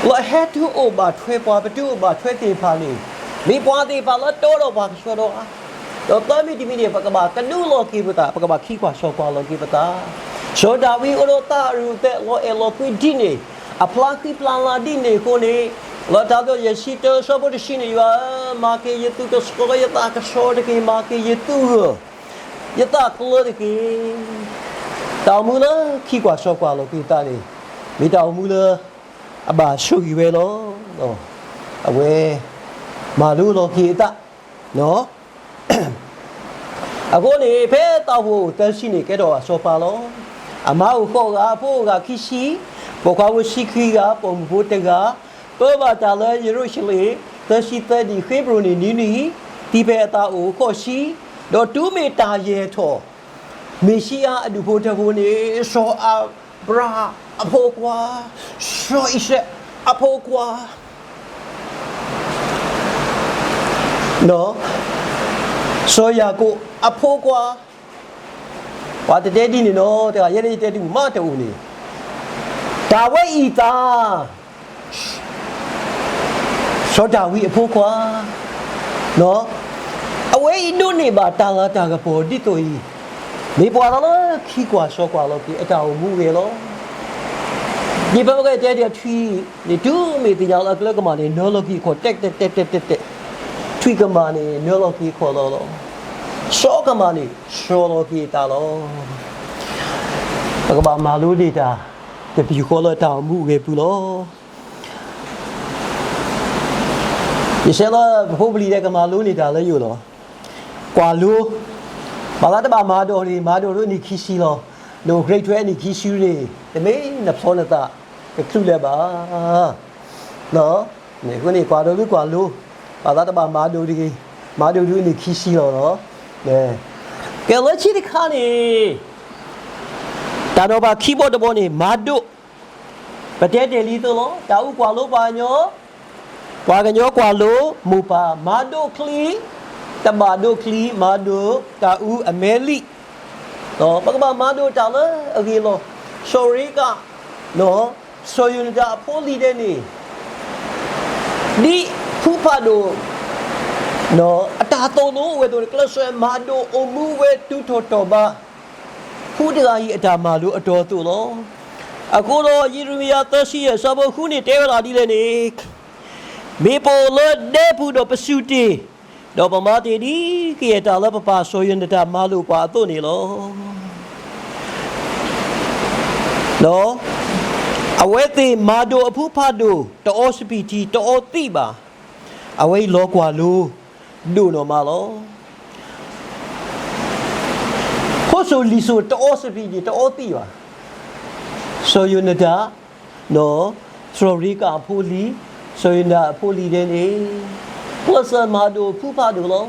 လၢအဟဲတုၤအိၣ်ဘၣ်ထွဲပှၤ ပတုၤအိၣ်ဘၣ်ထွဲသ့ၣ်တဖၣ်န့ၣ်, မ့ၢ်ပှၤသ့ၣ်တဖၣ်လၢတီဒီးပှၤကစီဒီဧါ, ဒီးသၢမံၤတမံၤန့ၣ် ပကဘၣ်ကဒုလီၤက့ၤပသး, ပကဘၣ်ခံကွၢ်စီကွၢ်လီၤက့ၤပသး. စီၤဒၤဝံးအိၣ်ဒီးသးအရူၢ်အသဲး လီၤအဲၣ်လီၤကွံဒ်န့ၣ်, အဖျါဃံဖျါလၤဒ်န့ၣ်အဃိန့ၣ်, လၢတၢ်လၢယဲၢ်ဆံတၢ အဆၢဖိတဆံန့ၣ် ယွၤဧၢ, မၤက့ၤယသူၣ်ကဆှီ ယသးကဆှီတက့ၢ်, မၤက့ၤယသူၣ်ဂၢၢ် ယသးကျၢၤတက့ၢ်. တၢ်အိၣ်မူလၢခံကွၢ်စီကွၢ်လီၤက့ၤသးန့ၣ်, မ့ၢ်တၢ်အိၣ်မူလၢ အဘၣ်ဆိၣ်ဂ့ၤဝဲလီၤ. အဝဲ မၤလိလီၤက့ၤအသး, အဃိန့ၣ် ဖဲသးအိၣ်သၢဆံန့ၣ် ကဲထီၣ်အစီၤပၤလီၤ. အမါအိၣ်ဃိးဂၤ, အဖိအိၣ်ဂၤခံဆံ, ပိာ်ခွါဖိဆံခွံဂၤ, ပိာ်မုၣ်ဖိတဂၤ, ပၢဘၣ်တၢ်လၢယရူၤၡလ့ၣ် သၢဆံသၢနံၣ်, ဃ့ဘြိၣ်န့ၣ်နွံနံၣ်, သံဖဲအသးအိၣ်ဃိးဆံ, ဒီးတုၤမ့ၢ်တၢ်ယဲၢ်ထီၣ် မ့ၣ်ၡံအၤအဒူၣ်ဖိထၢဖိန့ၣ် စီၤအၤ စီၤအၤဘြၤဟၣ်အဖိခွါ, စီၤအံၣ်စၢးအဖိခွါ, စီၤယၤကိာ်အဖိခွါ, ပှၤတတဲဒ်န့ၣ်နီၤ, တဂၤယဲန့ၣ်ယတဲဒ်မးတအိၣ်န့ၣ်, တၢ်ဝဲအံၤသး စီၤဒၤဝံးအဖိခွါ, အဝဲအံၤဒိးန့ၢ်ဘၣ်တၢ်လၤတၢ်ကပီၤဒ်သိးအံၤ, မ့ၢ်ပှၤလၢခံကွၢ်စီကွၢ်လီၤက့ၤအတၢ်အိၣ်မူဝဲလီၤ. ဒ်ဖဲပကတဲဒ်ထွံၣ်န့ၣ် တုၤမ့ၢ်သ့ၣ်ညါလၢအကလၢကမၣ်န့ၣ် နၢလီၤက့ၤအခီၣ်တဲာ်တဲာ်တဲာ်တဲာ်တဲာ်, ထွံၣ်ကမၣ်န့ၣ် နၢလီၤက့ၤအခီၣ်လီၤလီၤ, စီကမၣ်န့ၣ် ဆှီလီၤက့ၤအသးလီၤ. ပကဘၣ်မၤလိန့ၢ်တၢ် တပယူာ်ဃီလၢတၢ်အိၣ်မူအိၣ်ဂဲၤပူၤလီၤ. ယဆဲးလၢပဖိပလံၤဒဲးကမၤလိန့ၢ်တၢ်လၢယိာ်လီၤ. ကွၢ်လိ, ဘၣ်သးတဘၣ်မၤဒိးန့ၣ် မၤဒိးဒ်အနံၣ်ခံဆံလီၤ. နအိၣ် grade twelve အနံၣ်ခံဆံန့ၣ် တမ့ၢ်နဖျီနသး တချုးလၢၤဘၣ်. အဃိန့ၣ် ကွၢ်ဒိးဒုကွၢ်လိ, ဘၣ်သးတဘၣ်မၤဒိးတဂ့ၤ, မၤဒိးဒုအနံၣ်ခံဆံလီၤလီၤ. ကဲလၢခံတခါန့ၣ် တၢ်နီၤဖးခံဘီတဘီန့ၣ် မၤဒိး, ပတဲတ့ၢ်လံသိးလီၤ. တၢ်အူကွၢ်လိပှၤကညီ, ပှၤကညီကွၢ်လိမိၢ်ပၢ်, မၤဒိးချံ, တဘၣ်ဒိးချံ, မၤဒိးတၢ်အူအမဲလံ. ပကဘၣ်မၤဒိးတၢ်လၢအဂ့ၤလီၤ. စီၤရ့ကး, စီၤယိၤနၤဒၤအဖိလံၤဒဲးန့ၣ် ဒ်ဖုဖးဒိၣ် အတၢ်သိၣ်လိအိၣ်ဝဲအသိးန့ၣ် ကျဲးစၢးမၤဒိးအိၣ်မူဝဲတုၤထီၣ်တီၢ်ဘး ဖုတဂၤအံၤအတၢ်မၤလိအတီၤအသိးလီၤ. အဃိဒီး ယံးရမံယၤသၢဆံယဲၢ် အဆၢဖိဃုန့ၣ်တဲဝဲဒၣ်ဒ်လဲၣ်န့ၣ်, မ့ၢ်ပအိၣ်လၢဒဲပူၤဒီးပစူၢ်တ့ၢ်, ဒီးပမၤတ့ၢ်ဒ်ကယဲၢ်တၢ်လၢပပၢ်စီၤယိၤနၤဒၤမၤလိာ်ပှၤအသိးန့ၣ်လီၤ. အဝဲသ့ၣ်မၤဒိးအဖုဖးဒိၣ် တအီစပံးထံ တအီသံးဘၣ်. အဝဲအံၤလီၤကွၢ်လိ ဒိၣ်နီၢ်မးလီၤ. ခိၣ်စိၤလံၤစိၤတအီစပံးထံ တအီသံးဘၣ်. စီၤယိၤနၤဒၤ, စီၤရ့ကးအဖိလံၤ, စီၤယိၤနၤဒၤအဖိလံၤဒဲးန့ၣ် ကျဲးစၢးမၤဒိးဖုဖးဒိၣ်လီၤ.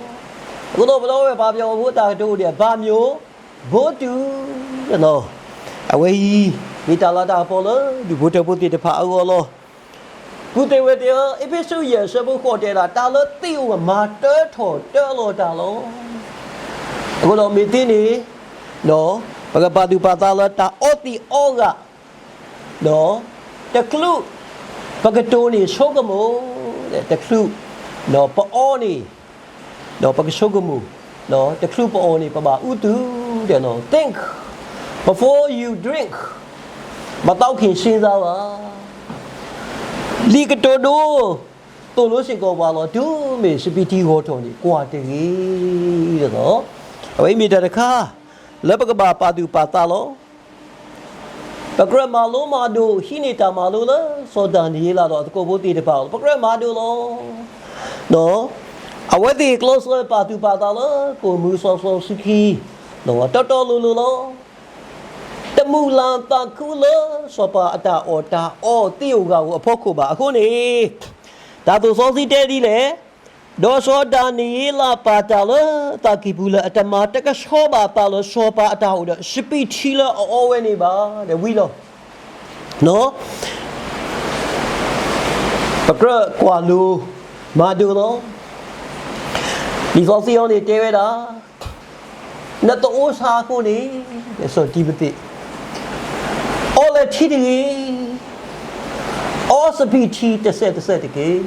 အဃိဒီးပဒီပုၢ်ဝဲၢ်ပှၤပၢ်ဟီၣ်ဖိတၢ်ကတိၤအိၣ်ဒံး ဘၣ်မၠိဘိတုၤ, အဝဲအံၤ မ့ၢ်တၢ်လၤတၢ်ကပီၤလၢဒူၣ်ဖိထၢဖိသ့ၣ်တဖၣ်အဂီၢ်လီၤ. ပုၢ်သ့ၣ်ဝဲၢ်သ့ၣ်ဧၢ, အ့းဖ့းစူးယဲၢ်အဆၢဖိဃိးတဲဒၣ် တၢ်လၢသ့ၣ်အိၣ်မၤတၢထီၣ်တၢလီၤတၢ်လီၤ. အဃိဒီးမ့ၢ်သ့န့ၣ် ပကပာ်သူၣ်ပာ်သးလၢတၢ်အီသံးအီဂၤ, တချုး ပကတိၤန့ၣ်ဆိကမိၣ်, တချုး ပအီန့ၣ် ပကဆိကမိၣ်, တချုးပအီၣ်န့ၣ် ပဘၣ်အူသူၣ်, think before you drink, မသောက်ခင် စဉ်းစားပါ. လံာ်ကတိၤဒိ သိၣ်လိစ့ၢ်ကီးပှၤလီၤ, တုၤမ့ၢ်စပံးထံဂီၤထီၣ်န့ၣ် ကွၢ်တဂ့ၤ. အဝဲအံၤမ့ၢ်တၢ်တခါ လၢပကဘၣ်ပာ်သူၣ်ပာ်သးလီၤ. ပကြၢးမၤလိမၤဒိး ဟံးန့ၢ်တၢ်မၤလိလၢ စီၤဒၤနံးယ့လးဒီးအသကိးဖိသ့ၣ်တဖၣ်အအိၣ်, ပကြၢးမၤဒိးလီၤ. အဝဲသ့ၣ်ကျဲးစၢးပာ်သူၣ်ပာ်သးလၢ ပိာ်မုၣ်စီစီဆှံခံ တီတီလိၤလိၤလီၤ. တမုၢ်လၢ်သးခုလၢ စီၤပၤအတၢ်အီၣ်တၢ်အီသ့ၣ်အိၣ်ဂၤအိၣ်အဖီခိၣ်ဘၣ်. အဃိန့ၣ် တၢ်သိၣ်စီဆှံတဲဒ်လဲၣ်, ဒီးစီၤဒၤနံးယ့လးပာ်တၢ်လၢသးကံၢ်ပူၤလၢအတမၤတကဆှီဘၣ်အသးလၢစီၤပၤအတၢ်အိၣ်ဒီး စပံးထံလၢအအီဝဲန့ၣ်ဘၣ်, ဒီးဝံၤလီၤ. ပကြၢးကွၢ်လိ မၤဒိးလီၤ. လံာ်စီဆှံအံၤန့ၣ်တဲဝဲဒၣ်, နသးအိၣ်ဆါအဃိန့ၣ်, စီၤတံၤမသ့း, အီလၢထံတဂ့ၤ, အီစပံးထံတစဲးတစဲးတက့ၢ်.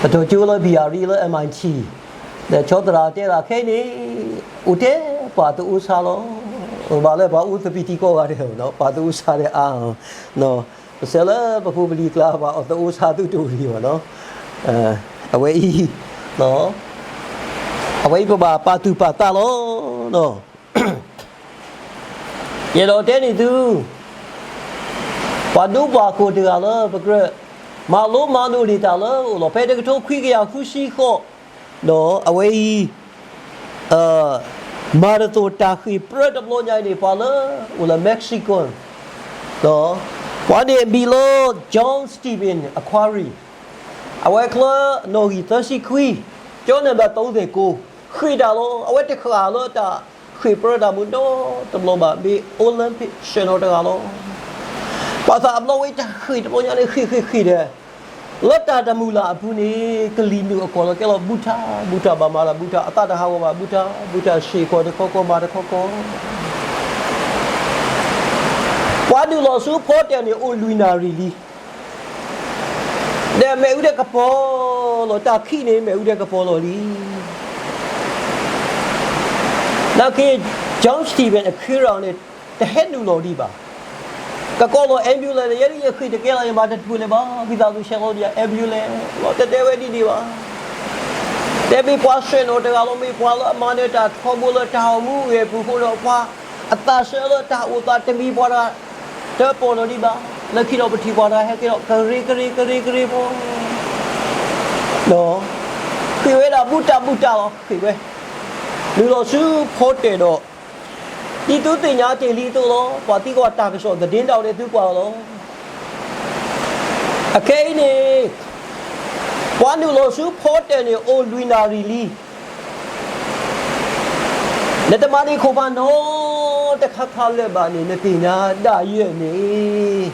ပတီၢ်ကၠိလၢ ဘံၣ်အရံ လၢ M I T ဒီးဆီသရၣ်တဲဒၣ်ခဲအံၤန့ၣ်, အိၣ်ထဲပှၤသးအိၣ်ဆါလီၤ. ဘၣ်လၢပှၤအီစပံးထံကိးဂၤဒဲး, ပှၤသးအိၣ်ဆါဒဲးအါ, ပဆၢလၢပဖိပလံၤကျါ ပှၤအီသးအိၣ်ဆါသုတအိၣ်တဂ့ၤဘၣ်နီၤ. အဝဲအံၤ, အဝဲအံၤပဘၣ်ပာ်သူၣ်ပာ်သးလီၤ. ယအဲၣ်ဒိးတဲန့ၢ်သု, ပှၤဒူပှၤယိၤတဂၤလၢပကြၢး မၤလိမၤဒိးန့ၢ်တၢ်လၢအအိၣ်လီၤ. ဖဲတကထိခွံကယၤဃုဆံဃိး, ဒီးအဝဲအံၤ မၤတသ့ၣ်တၢ်ဃ့ၢ်ပြၢတဘျီညါအံၤန့ၣ် ပှၤလၢအိၣ်လၢ Mexico, ပှၤန့ၣ်အမံၤလၢ John Stephen Aquari, အဝဲချၢနီၣ်ဂံၢ်သၢဆံခွံ, ကၠိနံပါတ်သုံးဆယ့်ကိုး, ဃ့ၢ်တၢ်လီၤ. အဝဲတဃၣ်လၢတၢ်ဃ့ၢ်ပြၢတၢ်မူနီတဘျီဘၣ်, မ့ၢ် Olympic ဆှၢနီၤတဂၤလီၤ. ပှၤသးအဘျီဝဲတၢ်ဃ့ၢ်တဘျီညါန့ၣ် ဃ့ၢ်ဃ့ၢ်ဃ့ၢ်ဒီး လၢတၢ်တမုာ်လၤအပူၤန့ၣ် ကလံၤနုာ်အကိာ်လီၤကဲလီၤ ဘူၣ်ထၣ်ဘူၣ်ထၣ် ဘၣ်မၤတၢ်ဘူၣ်ထၣ် အသးတဟးဂီၤဘၣ် ဘူၣ်ထၣ်ဘူၣ်ထၣ် ဆ့ၣ်ကီၢ်တခီကီၢ် မၤတခီကီၢ် ပှၤနုာ်လီၤဆူဖီတဲၣ်န့ၣ် အိၣ်လွံၢ်နၣ်ရံၣ်လံ ဒီးမ့ၣ်အူဒဲးကပီၤလီၤ တၢ်ခံးန့ၣ် မ့ၣ်အူဒဲးကပီၤလီၤလံ နာ်က့ John Stephen အခ့ရၣ်န့ၣ် တဟဲနုာ်လီၤဒံးဘၣ်. ကကိးလီၤ ambulance န့ၣ် ယဲဒၣ်ယဃ့ၢ်တကဲလီၤ ယမၤတထူၣ်လၢၤဘၣ် ဝံသးစူၤဆဲးလီၤဒံး ambulance လီၤ တတဲဝဲဒ်န့ၣ်ဘၣ်. တဲမ့ၢ်ပှၤဆှဲးနီၤတဂၤလီၤ မ့ၢ်ပှၤလၢအမၤနၢၤတၢ်ထီဘိလၢတၢ်အိၣ်မူဂဲၤပူၤအဃိဒီး ပှၤအသးဆၢလၢတၢ်အိၣ်သးတမံၤပှၤတဂၤ တပီၢ်နီၤဒံးဘၣ်. လၢခံဒီးပထံၣ်ပှၤတဂၤဟဲက့ၤဒီး ကရ့ကရ့ကရ့ကရ့ဖိ ဒီး ဃ့ၢ်ဝဲဒၣ်ဘူၣ်တၢ်ဘူၣ်တၢ်လီၤ ဃ့ၢ်ဝဲ နုာ်လီၤဆူဖီတဲၣ်ဒီး ဒ်သုသ့ၣ်ညါတ့ၢ်လံအသိးလီၤ. ပှၤသံကွၢ်တၢ်ကစီၣ် သဒ့ဒၣ်ဝဲန့ၣ်သုကွၢ်လီၤ. အခဲအံၤန့ၣ် ပှၤနုာ်လီၤဆူဖီတဲၣ်န့ၣ် အိၣ်လွံၢ်နၣ်ရံၣ်လံ. နတမၤန့ၢ်ခိၣ်ဖးနီတခါခါလၢၤဘၣ်န့ၣ် နသ့ၣ်ညါဒၣ်ယဲၢ်န့ၣ်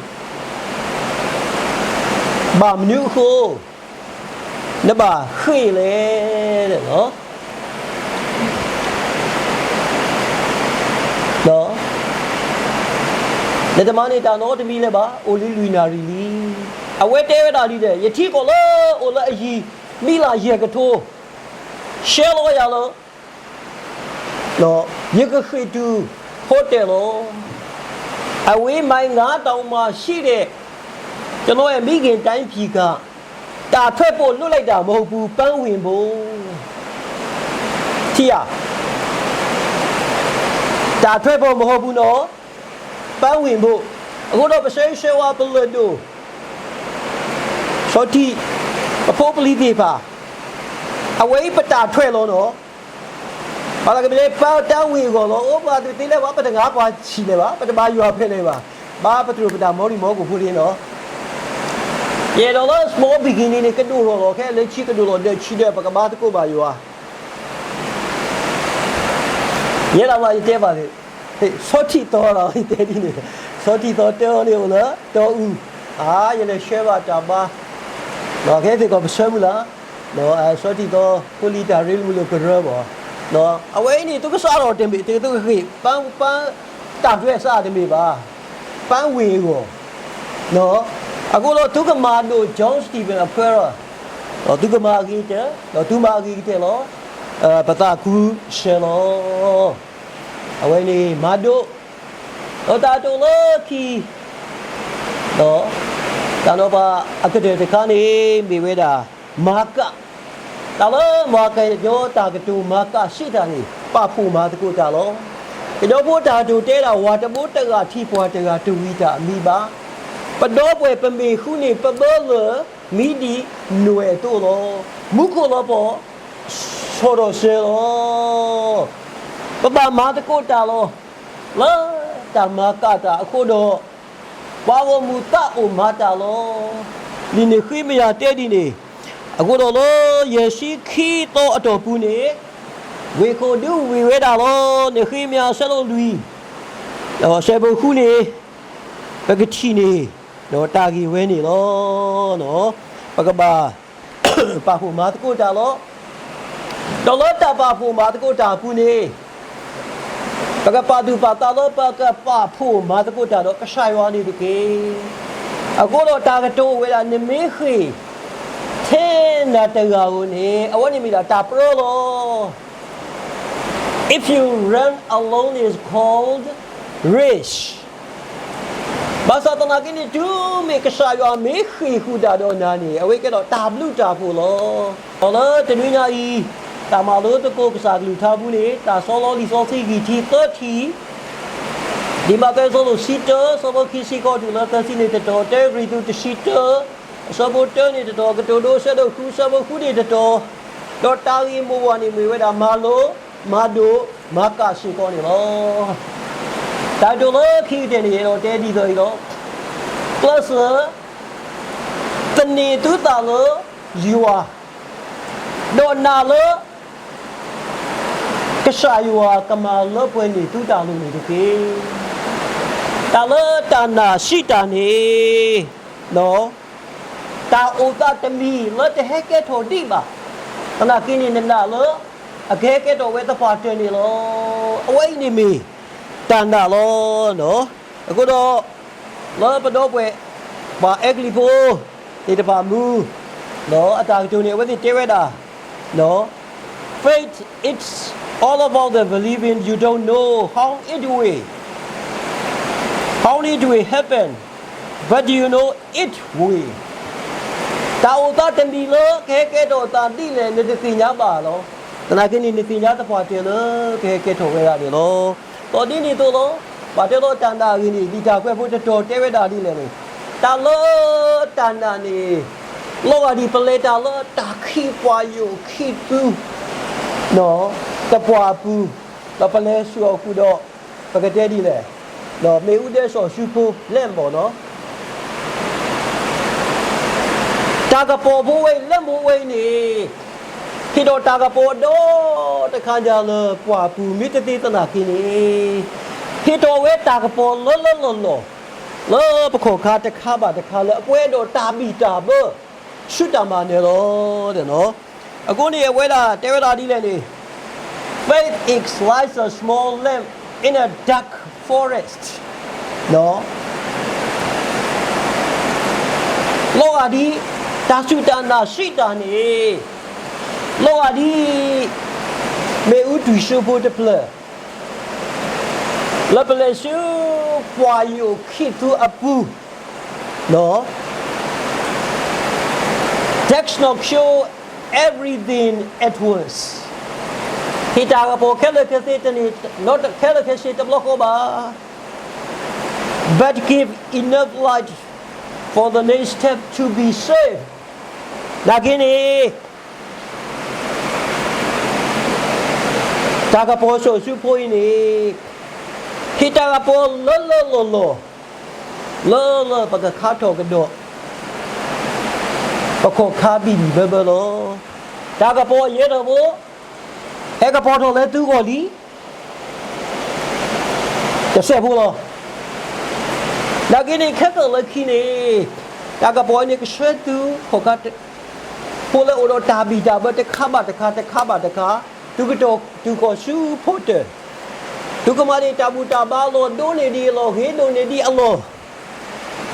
ဘၣ်မနုၤအဃိ နဘၣ်ဃ့ၢ်လဲၣ်. နတမၤန့ၢ်တၢ်နီတမံၤလၢၤဘၣ် အိၣ်လံလွံၢ်နၣ်ရံၣ်လံ. အဝဲတဲဝဲဒၣ်ဒ်လဲၣ်, ယထံကီၢ်လၢအိၣ်လၢအယံၤ မံလၢယဲၢ်ကထိ ဆှၢလီၤယၤလၢ ယကဃ့ၢ်တုၤဖီတဲၣ်လီၤ. အဝဲမၤငါးတောင်မှာရှိတဲ့ ကျွန်တော်ရဲ့မိခင်တိုင်းပြည်က တၢ်ထွက်ဖို့ လွတ်လိုက်တာမဟုတ်ဘူး, ပန်းဝင်ဖို့. ထံဧါ, တၢ်ထွက်ဖို့မဟုတ်ဘူးနော်, ပန်းဝင်ဖို့. အဃိဒီးပဆၢဂ့ၤဆၢဝါပလၢၢ်ဒိၣ် ဆီထံၣ် ပဖိပလံၤသ့ၣ်တဖၣ် အဝဲအံၤပတၢ်ထွဲလီၤနီၤ. ဘၣ်ဆၣ်ကမ့ၢ်လၢ ပန်းတန်းဝင်အဂီၢ်လီၤ. အိၣ်ဘၣ်သ့ၣ်သ့ၣ်လၢၤဘၣ် ပတငါပှၤဆံးလၢၤဘၣ်, ပတဘါယွၤဖဲလဲၣ်ဘၣ်. ဘၣ်ပတြၢၤပတၢ်မီရံမီကိၣ်ဖိတဂ့ၤနီၤ. ယအဲၣ်ဒိးလၢ small beginning န့ၣ် ကဒိၣ်ထီၣ်လီၤ ခဲလၢာ်ဆံကဒိၣ်လီၤ ဒၢးဆံဒၢး ပကဘါသကိးဘၣ်ယွၤ ယဲဒၣ်မးယတဲဘၣ်န့ၣ်, ဆီထံၣ်သီလီၤ ယတဲဒ်န့ၣ်, ဆီထံၣ်သီတၢအီၤန့ၣ်အိၣ်လၢတီအူ, အါ ယလဲၤဆှၢဘၣ်တၢ်ဘါ, ခဲသ့ၣ်ကီးပဆၢမုၢ်လၢ်, ဆီထံၣ်သီ ဖိလံၤတၢ်ရ့လိာ်မုာ်လိာ်ကရၢဘၣ်, အဝဲအံၤန့ၣ် သုကစးထီၣ်တမ့ၢ် သုကဃ့ၢ် ပန်း ပန်း တၢ်ထွဲစးတမ့ၢ်ဘၣ်, ပန်းဝင်အဂီၢ် အဃိဒီးသုကမၤဒိး John Stephen အဖၢရၢ်, ဒီးသုကမၤအဂ့ၤကတၢၢ်, ဒီးသုမၤအဂ့ၤကတၢၢ်လီၤ. ပသးခုဆၢလီၤ. အဝဲန့ၣ်မၤဒိး, ဒီးတၢ်တိာ်လၢခံ, ဒီးတၢ်နီၤဖးအကတၢၢ်တခါန့ၣ် မ့ၢ်ဝဲဒၣ် မၤကၣ်, တၢ်လၢမၤကညီတၢ်ကတိၤမၤကၣ်စံးတၢ်န့ၣ် ပာ်ဖှိၣ်မၤသကိးတၢ်လီၤ. ကညီဖိတၢ်ကတိၤတဲဒၣ် ဝၤတဘိတဂၤထံပှၤတဂၤတဝံၤတၢ်အမံၤဘၣ်. ပဒီပုၢ်ဝဲၢ်ပမ့ၢ်ဃူန့ၣ် ပဘၢလၢာ်မံဒံးနွဲၣ်အသိးလီၤ. မူခိၣ်လီၤပှီၢ် ဆီၣ်ထီၣ်စၢၤလီၤ. ပဘၣ်မၤသကိးတၢ်လီၤ. လၢတၢ်မၤကၣ်တၢ်အဃိဒီး ပှၤဂီၢ်မုၢ်သးအိၣ်မၤတၢ်လီၤ. လံာ်နဃ့မယၤတဲဒ်န့ၣ်, အဃိဒီးလၢယဲၢ်ဆံခံသီအတီၢ်ပူၤန့ၣ်, ဝ့ၢ်ခိၣ်ဒုးဝ့ၢ်ဝဲဒၣ်လီၤ. နဃ့မယၤအဆၢဒိၣ်လွံၢ်, ဒီးအဆၢဖိဃုန့ၣ်, ပကထံၣ်န့ၣ်, ဒီးတၢ်ဂ့ၢ်ဝဲန့ၣ်လီၤ. ပကဘၣ် ပာ်ဖှိၣ်မၤသကိးတၢ်လီၤ. ဒီးလၢတၢ်ပာ်ဖှိၣ်မၤသကိးတၢ်အပူၤန့ၣ်, ပကပာ်သူၣ်ပာ်သးလၢပကပာ်ဖှိၣ်မၤသကိးတၢ်ဒီးကစၢ်ယွၤန့ၣ်တက့ၢ်. အဃိဒီးတၢ်ကတိၤအိၣ်ဝဲဒၣ် နမ့ၢ်ဃ့ၢ်ထဲနၤတဂၤဧိၤန့ၣ် အဝဲန့ၣ်မ့ၢ်ဒၣ်တၢ်ပြၢလီၤ. If you run alone is called race. ဘၣ်ဆၣ်သနာ်က့န့ၣ် တုၤမ့ၢ်ကစၢ်ယွၤမ့ၢ်ဃ့ၢ်ဃုာ်တၢ်ဒီးနၤန့ၣ် အဝဲကဲဒီးတၢ်ဘျုးတၢ်ဖှိၣ်လီၤ. ဒီးလၢတနွံညါအံၤ, တၢ်မၤလိသကိးကစၢ်ကလုၢ်ကထါပူၤန့ၣ် တၢ်ဆီလီၤလံာ်စီဆှံဂံၢ်ထံးသၢထံၣ်, ဒ်မးသဲအဆၢဒိၣ်တဆံတၢ အဆၢဖိခံဆံဃိးတုၤလၢသၢဆံန့ၣ်တတီၤ, တၢကရံၣ်သူးတဆံတၢ အဆၢဖိတၢန့ၣ်တတီၤ, ကတိၤဒိအဆၢဒိၣ်ဃု အဆၢဖိဃုန့ၣ်တတီၤ, ဒီးတၢ်ဂ့ၢ်မိၢ်ဝၤန့ၣ်မ့ၢ်ဝဲဒၣ် မၤလိ, မၤဒိး, မၤကၣ်စ့ၢ်ကီးန့ၣ်လီၤ. တၢ်ကတိၤလၢခံကတၢၢ်န့ၣ် ယအဲၣ်ဒိးတဲဒ်သိးအံၤလီၤ. ကျဲးစၢး သန့ၤသုသးလၢယွၤ, ဒီးနာ်လၢ ကစၢ်ယွၤကမၤလၢပှဲၤန့ၢ်သုတၢ်လိၣ်န့ၣ်တက့ၢ်. တၢ်လၢတၢ်နာ်စံးတၢ်န့ၣ်, တၢ်အိၣ်သးတမံၤလၢတဟဲကဲထီၣ်ဒံးဘၣ်. သနာ်က့န့ၣ် နနာ်လၢ အကဟဲကဲထီၣ်ဝဲသပှၢ်တၢၢ်န့ၣ်လီၤ. အဝဲအံၤန့ၣ်မ့ၢ် တၢ်နာ်လီၤ. အဃိဒီး လၢပဒီပုၢ်ဝဲၢ် ပှၤအဲကလံးဖိ သ့ၣ်တဖၣ်မူ အတၢ်ကတိၤန့ၣ် အဝဲသ့ၣ်တဲဝဲဒၣ် Faith, it's all about the believing. You don't know how it will, how it will happen, but you know it will. တၢ်အိၣ်သးတမံၤလၢကဟဲကဲထီၣ်သးဒ်လဲၣ် နတသ့ၣ်ညါဘၣ်လီၤ. သနာ်က့န့ၣ် နသ့ၣ်ညါသပှၢ်တၢၢ်လၢကဟဲကဲထီၣ်ဝဲဒၣ်န့ၣ်လီၤ. ဒီးဒ်န့ၣ်အသိးလီၤ. ဘၣ်တဲလီၤတၢ်နာ်အဂ့ၢ်န့ၣ် လံာ်တၢ်ကွဲးဖိတတီၤတဲဝဲဒၣ်ဒ်လဲၣ်န့ၣ်, တၢ်လၢတၢ်နာ်န့ၣ် လီၤဂာ်ဒ်ပလဲၤတၢ်လၢတၢ်ခံးပှၢ်ယိာ်ခံးသူ တပှၢ်အပူၤ, ဒီးပလဲၤဆူအီၤဃုာ်ဒီး ပကတဲဒ်လဲၣ်, မ့ၣ်အူဒဲးစီၣ်ဆူဖိ လဲမီၢ်နီၤ. တၢ်ကပီၤဖိဝဲအံၤ လဲမိၢ်ဝဲအံၤန့ၣ် ဟ့ၣ်ဒီးတၢ်ကပီၤဒီတခါညါလၢပှၢ်ပူၤ မ့ၢ်တသ့သနာ်က့န့ၣ် ဟ့ၣ်ထီၣ်ဝဲတၢ်ကပီၤလၢလၢလီၢ်လီၢ် လၢပခီၣ်ခါတခါဘၣ်တခါလၢအပှဲၤဒီးတၢ်ဘံၣ်တၢ်ဘၢ ဆူတၢ်မၤနၢၤလီၤ. အဃိန့ၣ် အဝဲဒၣ်တဲဝဲဒၣ်ဒ်လဲၣ်န့ၣ်, Faith is like a small lamp in a dark forest. လီၤဂာ်ဒ် တၢ်စူၢ်တၢ်နာ်စံးတၢ်န့ၣ် လီၤဂာ်ဒ် မ့ၣ်အူတွံၢ်စိဖိတဖျၢၣ် လၢပလဲၤဆူပှၢ်ယိာ်ခံးသူအပူၤ That's not show everything at once. ဟ့ၣ်တၢ်ကပီၤခဲလၢာ်ခဲဆ့တန့ၢ်, ခဲလၢာ်ခဲဆ့တဘျီဃီဘၣ်. But give enough light for the next step to be saved. နာ်က့န့ၣ် တၢ်ကပီၤစီၣ်ဆူဖိအံၤန့ၣ် ဟ့ၣ်တၢ်ကပီၤလၢလၢလီၢ်လီၢ် လၢလၢပကခါထီၣ်ကဒီး ပခီၣ်ခါဘံၣ်ဘံၣ်ဘၢဘၢလီၤ. တၢ်ကပီၤယဲၢ်ထီၣ်ဖိ ဟဲကပီၤထီၣ်လၢသုဂီၢ်လံ တစဲးဖိလီၤ. နာ်က့န့ၣ် ခဲကလၢာ်ခံန့ၣ် တၢ်ကပီၤအံၤန့ၣ် ကဆှၢသုခီၣ်ခါ ဖိလၢအိၣ်ဒီးတၢ်ဘံၣ်တၢ်ဘၢတခါဘၣ်တခါ တခါဘၣ်တခါ, တုၤကတီၢ်တုၤဃီၤဆူဖိတၢၢ်, တုၤကမၤန့ၢ်တၢ်ဘူၣ်တၢ်ဘါအလီၢ် ဒိးန့ၢ်ဒံးအလီၢ် ဂ့ၤဒိၣ်န့ၢ်ဒံးအလီၢ်,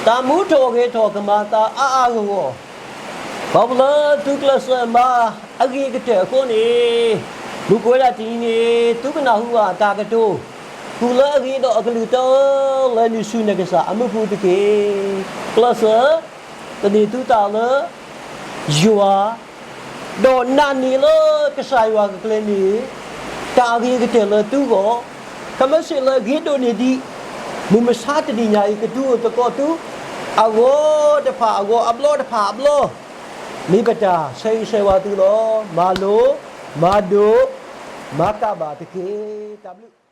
တၢ်မူထီၣ်ဂဲၤထီၣ်ကမၤသးအါအါဂီၢ်ဂီၢ်, ခီဖျိလၢသုကျဲးစၢးမၤအဂ့ၤကတၢၢ်အဃိန့ၣ်, မုၢ်ကဝဲဒၣ်တနံၤန့ၣ် သုကနၢ်ဟူဘၣ်တၢ်ကတိၤ ဃုာ်လၢအဂ့ၤဒီးအကလုၢ်တီလၢနုၤဆူနကစၢ်အမုၢ်ပူၤတက့ၢ်. ကျဲးစၢး သန့ၤသုသးလၢယွၤ, ဒီးနာ်န့ၢ်လၢကစၢ်ယွၤကကျဲၤန့ၢ် တၢ်အဂ့ၤကတၢၢ်လၢသုဂီၢ်, ကမ့ၢ်စ့ၢ်လၢဂ့ၤဒိၣ်န့ၢ်ဒံး, မုၢ်မဆါတနံၤညါအံၤ ကဒုးအိၣ်သကိးသု အဂီၢ်တဖၣ်အဂီၢ် အဘျီတဖၣ်အဘျီ, မ့ၢ်ပတၢ်ဆၢဂ့ၤဆၢဝါသုလီၤ. မၤလိ, မၤဒိး, မၤကးဘၣ်တက့ၢ်. တၢ်ဘျုး